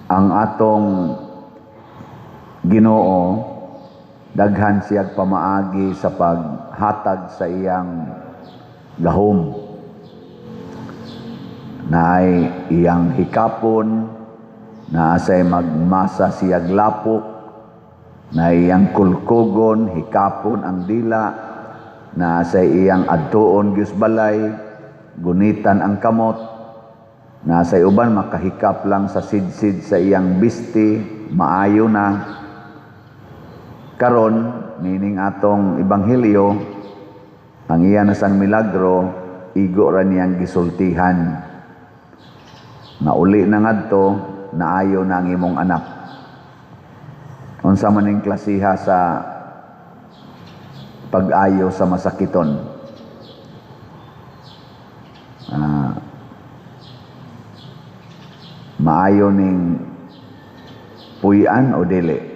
Ang atong Ginoo, daghan siyag pamaagi sa paghatag sa iyang gahom. Naay iyang hikapon, naa say magmasa siyag lapok, na iyang kulkugon, hikapon ang dila, naa say iyang adtuon gyud balay, gunitan ang kamot, naa say uban makahikap lang sa sidsid sa iyang bisti, maayo na. Karon, nining atong ebanghelyo, ang iya na sang milagro, igo ra niyang gisultihan. Nauli na ngadto, naayo na ang imong anak. Unsa man ning klasiha sa pag-ayo sa masakiton? Maayo ning puy-an o dili?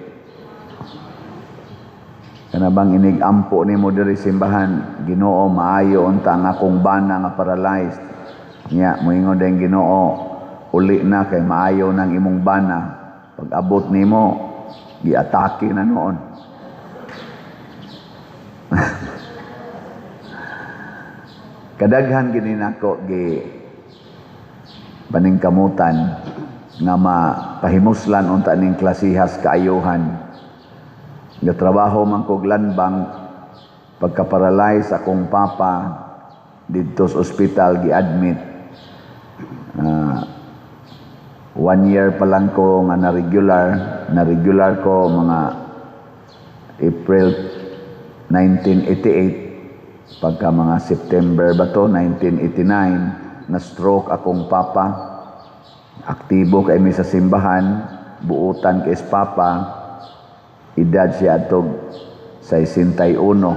Kana bang inig-ampo nimo diri simbahan, "Ginoo, maayo unta ang akong bana nga paralyzed." Nya moingon din Ginoo, "Uli na kay maayo nang imong bana." Pag abot nimo, giatake na noon. Kadaghan gini nako gi paningkamutan nga mapahimuslan unta ning klasihas kaayuhan. Gatrabaho man kog Land Bank, pagka-paralyze akong papa didto sa ospital gi-admit. 1 year pa lang ko nga na regular ko mga April 1988. Pagka mga September ba to, 1989, na stroke akong papa. Aktibo kay mi sa simbahan, buutan kay papa, edad siya atog 61.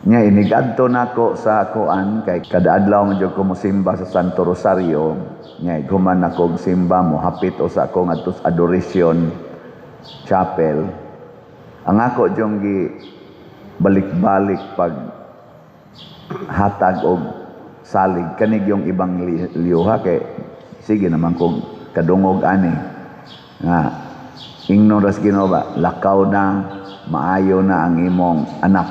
Nya inigadto nako sa kuan kay kada adlaw man jud ko mosimba sa Santo Rosario. Nya human ako og simba, mo hapit o sa ako ngadto sa Adoration Chapel. Ang ako jung gi balik-balik pag hatag og salig kanig yung ibang liyuha kay sige naman kog kadungog ani nga ingnon ras Ginoo ba, "Lakaw na, maayo na ang imong anak."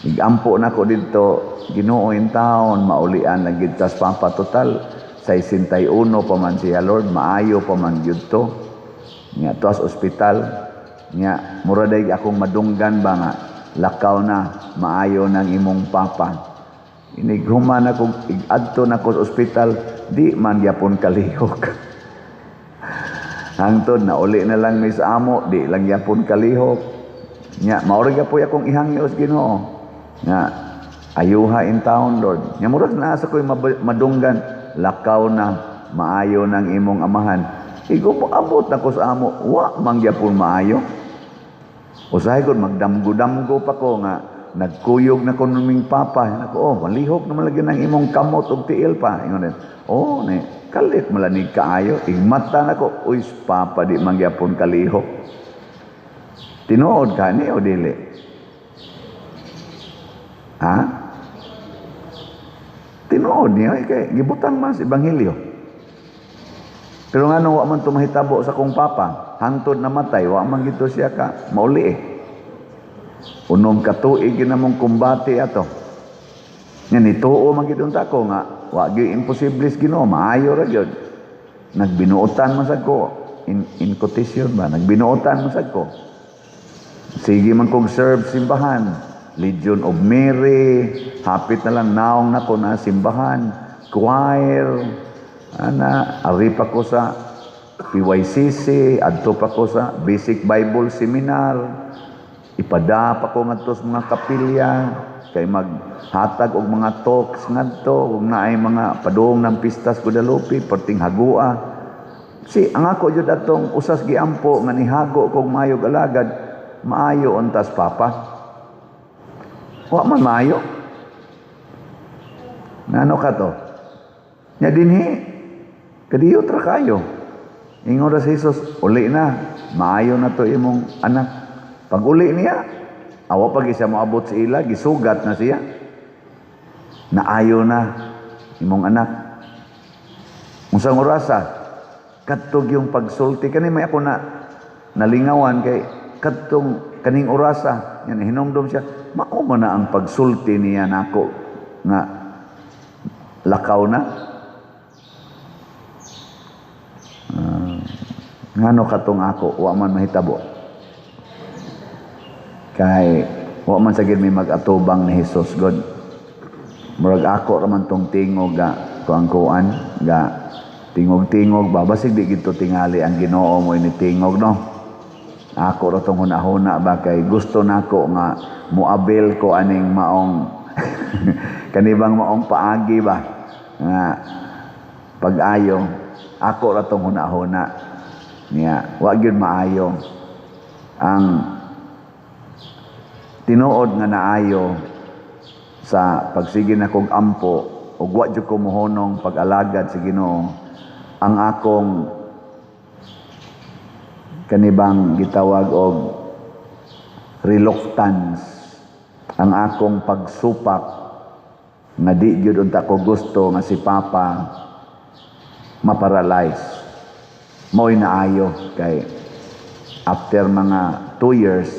Igampo na ko didto, "Ginoo, in town maulian lang gid tas papa, total 61 pa man siya, Lord, maayo pa man gyud to." Nya tuas ospital, nya mura day akong madunggan ba nga, "Lakaw na, maayo nang imong papa." Inighuman ako, igadto na ko sa ospital, di man gyapon kalihok. Hangtod na uli na lang mi sa amo, di lang gyapon kalihok. Nya mao ra gyapon akong ihangyo sa Ginoo nga ayuha in town, Lord. Nya murag naa sa ko'y madunggan, "Lakaw na, maayo nang imong amahan." Igo po abot na ko sa amo, wa man gyapon maayo. Usahay ko magdamgo-damgo pa ko nga nagkuyog na ko numing papa. Nako, "Oh, malihok naman lagi ng imong kamot og tiil pa." Ingon din, "Oh, ni kalit malanig kaayo." Igmata nako, "Uy, papa, di man gyapon kalihok." Tinuod ka ni o dili? Ha? Tinuod niya kay gibutang man sa ebanghelyo. Pero ngano wa man tumahitabo sa kong papa, hangtod namatay, wa man gito siya ka mauli eh. 6 ka tuig ginamong kumbate ato. Nga nituo man gid unta ko nga wa gyud imposible sa Ginoo, maayo ra gyud. Nagbinuotan man sad ko in quotation ba, nagbinuotan man sad ko. Sige man kog serve simbahan, Legion of Mary, hapit na lang naong nako na simbahan, choir, ana, ari pa ko sa PYCC, adto pa ko sa Basic Bible Seminar, ipada pa ko ngadto sa mga kapilya, kay maghatag og mga talks ngadto, ug naay mga padung ng pistas Guadalupe, perting hagua. Si ang ako jud atong usas giampo nga nihago kog maayog alagad, maayo untas papa. Wa man maayo. Ngano ka to? Nya dinhi kadiyot ra kayo. Ingon ra si Jesus, "Uli na, maayo na to imong anak." Pag uli niya, awa pag siya moabot sa ila, gisugat na siya. "Naayo na imong anak." Unsang orasa? Kadtong yung pagsulti kani may ako na nalingawan kay kadtong kaning orasa yan hinumdum siya, mao man na ang pagsulti niya nako nga lakaw na. Ngano katong ako wa man mahitabo kay wa man sa gid may mag-atubang ni Jesus God. Murag ako ra man tong tingog ga kuang-kuan ga tingog-tingog ba, basig di gito tingali ang Ginoo mo ini tingog, no? Ako ra tong hunahuna ba kay gusto nako nga moabil ko aning maong kanibang maong paagi ba nga pag-ayo. Ako ra tong hunahuna niya, wa gyud maayo. Ang tinuod nga naayo sa pagsige na kog ampo ug wa jud ko mohonong pag-alagad sa Ginoo, ang akong kanibang gitawag og reluctance, ang akong pagsupak nga di gyud unta ko gusto nga si Papa maparalyze, mao'y naayo kay after mga 2 years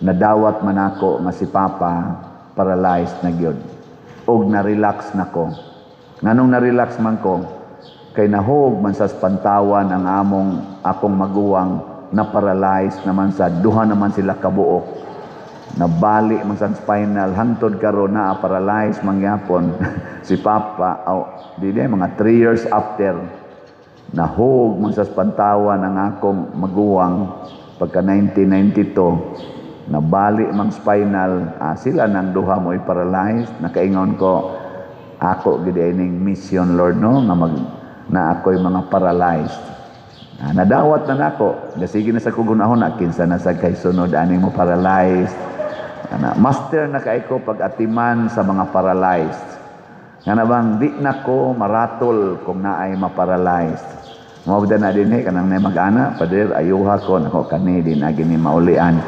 nadawat man ako nga si Papa paralyzed na gyud og na-relax na ko. Nganong na-relax man ko? Kay nahog man sa Pantawan ang among akong maguwang na paralyzed naman sa duha naman sila kabuok, nabali man sa spinal. Hangtod karon na paralyzed mangyapon si Papa. Aw, di di mga 3 years after, nahog man sa Pantawan ang akong maguwang pagka 1992, nabali mang spinal. Sila nang duha mo paralyzed. Nakaingon ko, ako gid ining mission, Lord, no, nga mag na ako'y mga paralyzed. Nadawat na nako. Gasige na sa kugunahon na kinsa na sa kay sunod ani mo paralyzed. Ana, master na kay ko pag-atiman sa mga paralyzed. Nga na bang di na ko maratol kung naay ma-paralyzed. Mao na din eh, kanang na mag-ana, "Pader, ayuha ko." Nako, kani di na gini maulian.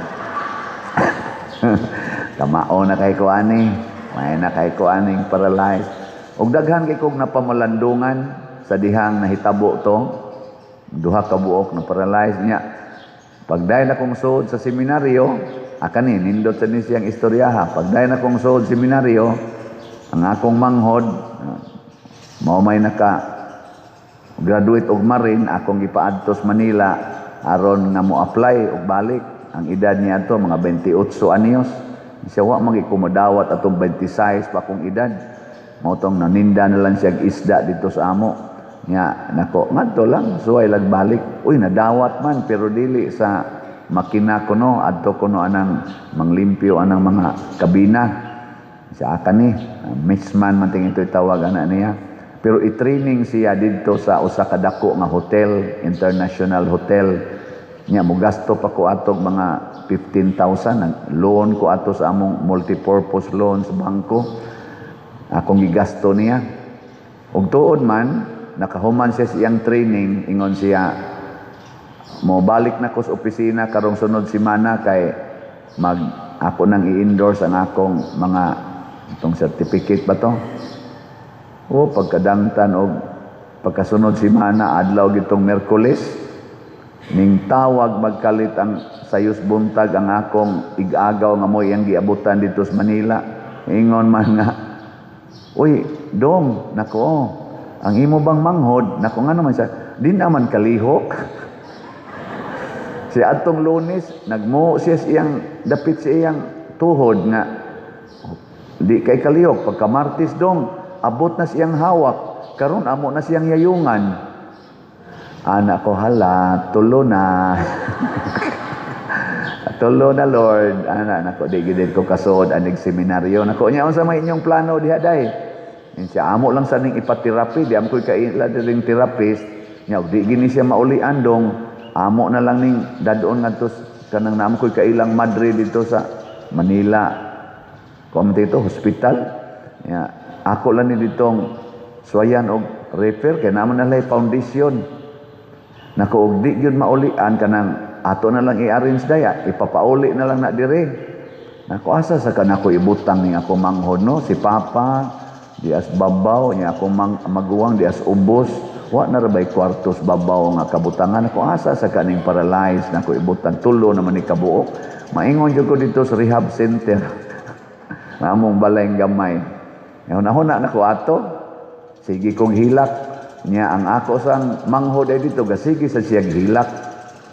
Kamao na kay ko ani. May na kay ko aning paralyzed. Og daghan kay kog napamalandungan sa dihang nahitabo to. Duha ka buok na paralyzed niya. Pagdayon akong suod sa seminaryo, kani nindot sa ni siyang istoryaha. Pagdayon akong suod seminaryo, ang akong manghod, mao may naka graduate og Marine, akong gipaadto sa Manila aron nga mo apply og balik. Ang edad niya ato mga 28 anyos. Siya wa man ko modawat atong 26 pa akong edad. Mao tong naninda na lang siya isda dito sa amo. Nya nako ngadto lang suway lag balik. Uy, nadawat man pero dili sa makina kuno, adto kuno anang manglimpyo anang mga kabina. Sa akan ni messman man ting ito tawag ana niya. Pero i-training siya didto sa usa ka dako nga hotel, international hotel. Nya mogasto pa ko atog mga 15,000, nag loan ko ato sa among multipurpose loan sa bangko. Akong gigasto niya. Ug tuod man, nakahuman siya sa iyang training, ingon siya, "Mo balik na ko sa opisina karong sunod semana kay mag ako nang i-endorse ang akong mga itong certificate ba to." O pagkadangtan og pagkasunod semana, adlaw gitong Merkules, ning tawag magkalit ang sayos buntag ang akong igagaw nga mo'y ang giabutan dito sa Manila. Ingon man nga, "Uy, dong, nako, ang imo bang manghod?" Nako, nga naman siya, "Di naman kalihok." Si atong Lunes, nagmo siya sa iyang, dapit sa iyang tuhod nga, di kay kalihok. Pagka Martes, dong, abot na siyang hawak. Karon amo na siyang yayungan. Ana ko, hala, tulo na. Tulo na, Lord. Ana, nako, di gid ko kasuod anig seminaryo. Nako, nya unsa may inyong plano diha day? Yun siya, amo lang sa ning ipaterapi, di amo ko'y kaila ring therapist. Nya, di gini siya maulian, dong. Amo na lang ning dadon ngadto kanang naamo ko'y kailang madre dito sa Manila. Kuan dito, hospital. Ya, ako lang ni ditong suwayan og refer kay naman na foundation. Nako, og di gyud maulian kanang ato na lang i-arrange daya, ipapauli na lang na dire. Nako, asa sa kanako ibutang ning ako manghod, no? Si Papa di as babaw niya, ako maguwang di as ubos. Wa na ra bay kwartos babaw nga kabutangan ako, asa sa kaning paralyzed na ko ibutang, tulo naman ni kabuok. Maingon jud ko dito sa rehab center. Among balay gamay. Huna-huna na ko ato. Sige kong hilak niya ang ako sang manghod ay dito gasige sa siyang hilak.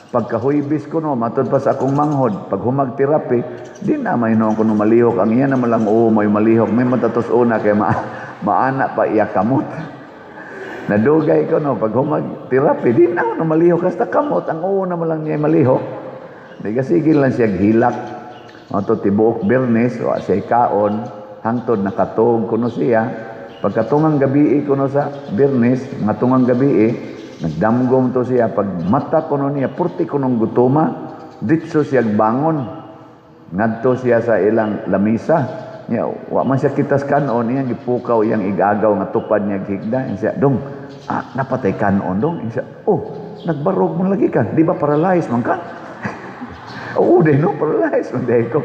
Pagkahuybis ko no, matod pa sa akong manghod, pag humag therapy, di na may noon ko no malihok. Ang iya naman lang, oo, may malihok. May matatos una kay maana pa iya kamot. Nadugay ko no, pag humag therapy, di na no malihok. Hasta kamot, ang oo naman lang niya malihok. Di kasige lang siya hilak. Ato tibuok Biyernes, wa siya kaon, hangtod nakatog kuno siya. Pagkatungang gabi kuno sa Biyernes, nga tungang gabi, nagdamgom to siya, pag mata kuno niya, purti kunong gutoma, ditso siya bangon. Ngadto siya sa ilang lamisa. Niya, wa man siya kitas kanon, iyang gipukaw, iyang igagaw nga tupad niya higda. Siya, "Dong, napatay kanon, dong." Siya, "Oh, nagbarog man lagi ka. Di ba paralyzed man ka?" "Oo, di no, paralyzed man di ko."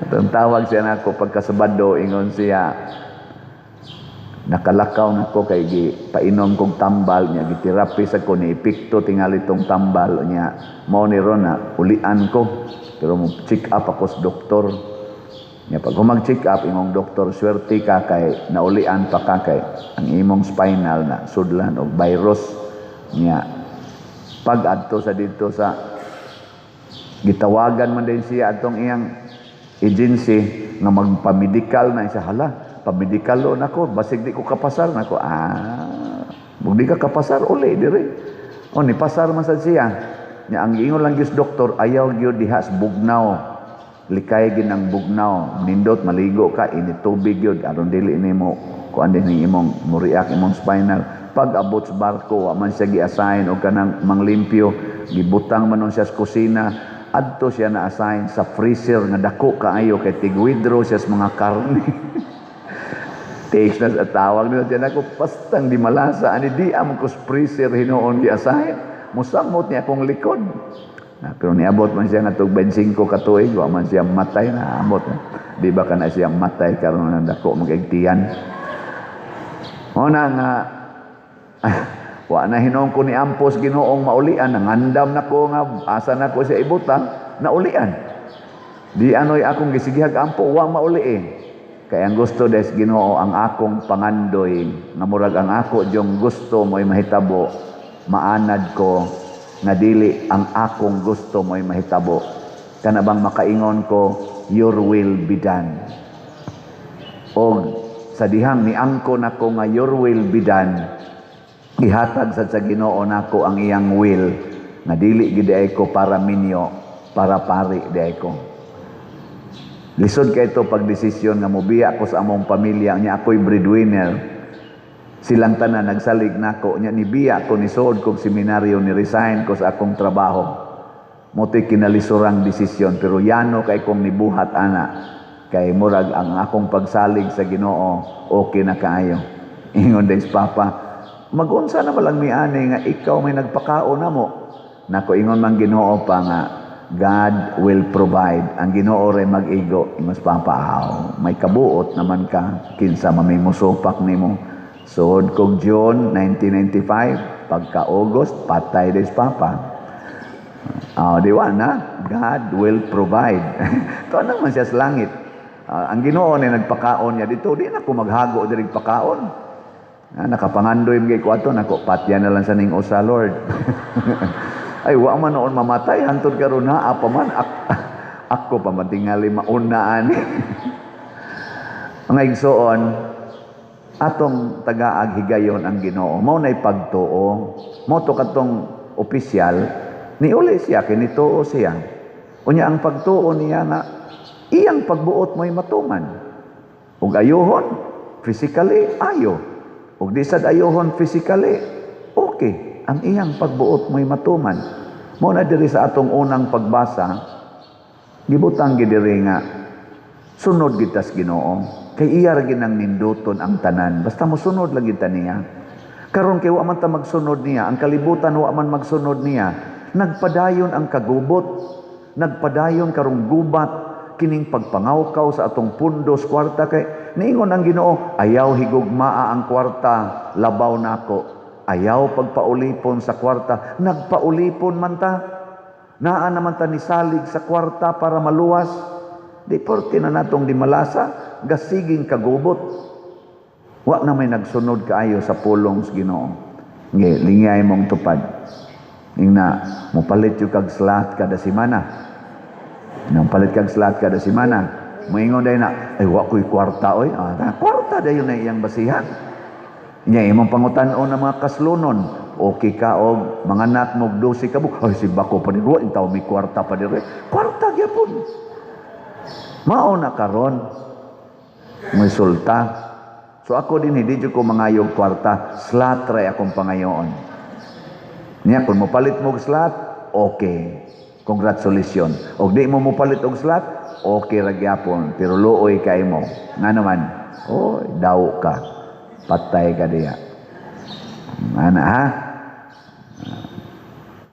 At ang tawag siya nako pagkasabado, ingon siya, nakalakaw nako kay gi painom kog tambal niya, giterapi sa ko ni epekto tingali tong tambal niya, mao ni ron na ulian ko, pero mo check up ako sa doktor niya. Pag humag check up, imong doktor, "Swerte ka kay naulian pa ka, kay ang imong spinal na sudlan og virus." Niya pag adto sa dito sa gitawagan man din siya atong iyang agency nga magpamedikal na siya. "Hala, pamedikal nako, basig di ko kapasar." Nako, "Ah, di ka kapasar, uli dire." O ni pasar man sad siya nya. Ang giingon lang gyud doktor, ayaw gyud diha sa bugnaw, likay gid ang bugnaw, nindot maligo ka init tubig gyud aron dili nimo kuan din imong muriak imong spinal. Pag abot sa barko, wa man siya gi-assign og kanang manglimpyo, gibutang man nun siya sa kusina. Adto siya na assign sa freezer nga dako kaayo kay tig-withdraw siya sa mga karne. Takes na sa tawag nila siya nako, "Pastang di malasa ani, di am ko sa freezer hinuon gi-assign, musamot niya akong likod na." Pero niabot man siya nga tug 25 ka tuig, wa man siya matay na amot. Di ba kana siya matay karon nga dako magigtiyan mo na nga wa na hinuon ko ni ampos Ginoong maulian, nangandam nako nga asa nako siya ibutang, naulian. Di anoy akong gisigihag ampo, wa mauli eh. Kay ang gusto des Ginoo, ang akong pangandoy nga murag ang ako diyong gusto mo'y mahitabo, maanad ko nga dili ang akong gusto mo'y mahitabo. Kana bang makaingon ko, "Your will be done." Og sa dihang niangko nako nga "Your will be done," gihatag sad sa Ginoo nako ang iyang will nga dili gid ay ko para minyo, para pari di ay ko. Lisod kay ito pag desisyon nga mobiya ko sa among pamilya nya, ako'y breadwinner. Silang tanan nagsalig nako nya, nibiya ko, nisuod kog seminaryo, ni resign ko sa akong trabaho. Moto'y kinalisurang desisyon, pero yano kay kong nibuhat ana, kay murag ang akong pagsalig sa Ginoo okay na kaayo. Ingon des Papa, "Magunsa na malang mi ani nga ikaw may nagpakaon namo." Nako, ingon man Ginoo pa nga God will provide. Ang Ginoo ray mag-igo. Ingon Papa, "Aw, may kabuot naman ka, kinsa man may musupak nimo." Suod kog June 1995, pagka August patay des Papa. Oh, di ba na? God will provide. Ito naman siya sa langit. Ang Ginoo ni nagpakaon niya dito, di na ko maghago diri pakaon. Nakapangandoy mga ko ato nako, patya na lang sa ning usa, Lord. Ay, wa man noon mamatay hantod karon naa pa man ako pa matingali mauna ani. Mga igsoon, atong tagaag higayon ang Ginoo. Mao nay pagtuo. Mo to katong opisyal niuli siya kay nituo siya. Unya ang pagtuo niya nga iyang pagbuot mo'y matuman. Ug ayuhon physically, ayo. Ug di sad ayuhon physically, okay. Ang iyang pagbuot mo'y matuman. Mo na diri sa atong unang pagbasa, gibutang gid diri nga sunod kita sa Ginoo. Kay iya ra ginang ninduton ang tanan. Basta mosunod lang kita niya. Karon kay wa man ta magsunod niya, ang kalibutan wa man magsunod niya. Nagpadayon ang kagubot, nagpadayon karong gubat kining pagpangawkaw sa atong pundos kwarta, kay niingon ang Ginoo, "Ayaw higugmaa ang kwarta labaw nako." Ayaw pagpaulipon sa kwarta. Nagpaulipon man ta. Naa naman ta nisalig sa kwarta para maluwas. Di porte na natong di malasa, gasiging kagubot. Wa na may nagsunod kaayo sa pulong sa Ginoo. Nge, lingay mong tupad. Ingna, mopalit yung kag slot kada semana. Nang palit kag slot kada semana. Moingon dayon na, "Ay, wa ko'y kwarta oy." Ah, kwarta dayon na iyang basihan. Nya imong pangutan-on ng mga kaslonon. Okay ka og mga anak mo 12 ka buok. "Ay, simba ko pa diri, wa intaw may kwarta pa diri." Kwarta gyapon. Mao na karon. Resulta. So ako din, hindi jud ko mangayog kwarta, slot ra akong pangayoon. Niya kung mopalit mo og slot, okay. Congratulations. Og di mo mopalit og slot, okay ra gyapon, pero luoy kay mo. Nga naman, oy, daw ka. Patay ka diya. Ana ha?